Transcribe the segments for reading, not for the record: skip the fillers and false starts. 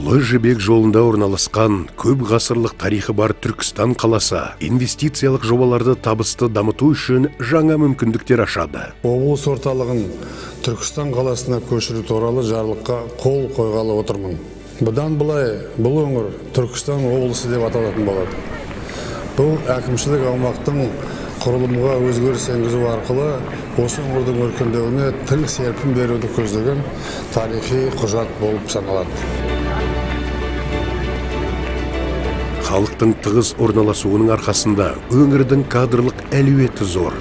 Ұлы Жібек жолында орналасқан көп ғасырлық тарихы бар Түркістан қаласы инвестициялық жобаларды табысты дамыту үшін жаңа мүмкіндіктер ашады. Облыс орталығын Түркістан қаласына көшіру туралы жарлыққа қол қойғалы отырмын. Бұдан былай бұл өңір Түркістан облысы деп аталатын болады. Бұл әкімшілік аумақтың құрылымға өзгеріс енгізу арқылы осы өңірдің өркендеуіне тың серпін беруді көздеген тарихи құжат болып саналады. Халықтың тығыз орналасуының арқасында өңірдің кадрлық әлеуеті зор.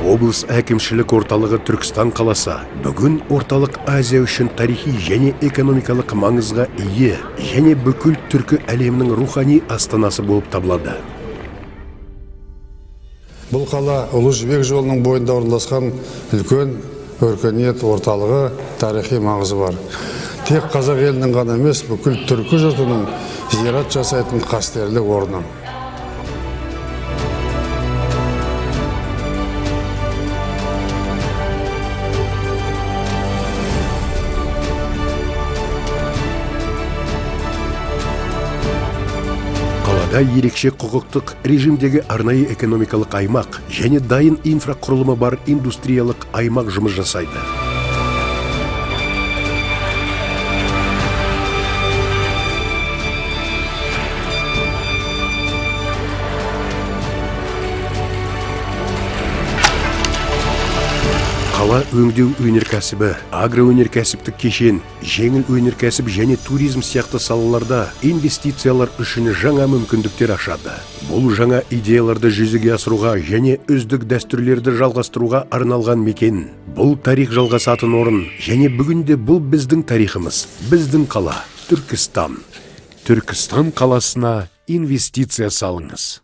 Облыс әкімшілік орталығы Түркістан қаласы бүгін Орталық Азия үшін тарихи және экономикалық маңызға ие және бүкіл түркі әлемінің рухани астанасы болып табылады. Бұл қала Ұлы Жібек жолының бойында орналасқан үлкен өркениет орталығы, тарихи маңызы бар. Тек қазақ елінің ғана емес, бүкіл түркі жұртының зиярат жасайтын қастерлі орны. Қалада ерекше құқықтық режимдегі арнайы экономикалық аймақ және дайын инфрақұрылымы бар индустриялық аймақ жұмыс жасайды. Қала өңдеу өнеркәсібі, агроөнеркәсіптік кешен, жеңіл өнеркәсіп және туризм сияқты салаларда инвестициялар үшін жаңа мүмкіндіктер ашады. Бұл жаңа идеяларды жүзеге асыруға және үздік дәстүрлерді жалғастыруға арналған мекен. Бұл тарих жалғасатын орын және бүгінде бұл біздің тарихымыз, біздің қала, Түркістан. Түркістан қаласына инвестиция салыңыз.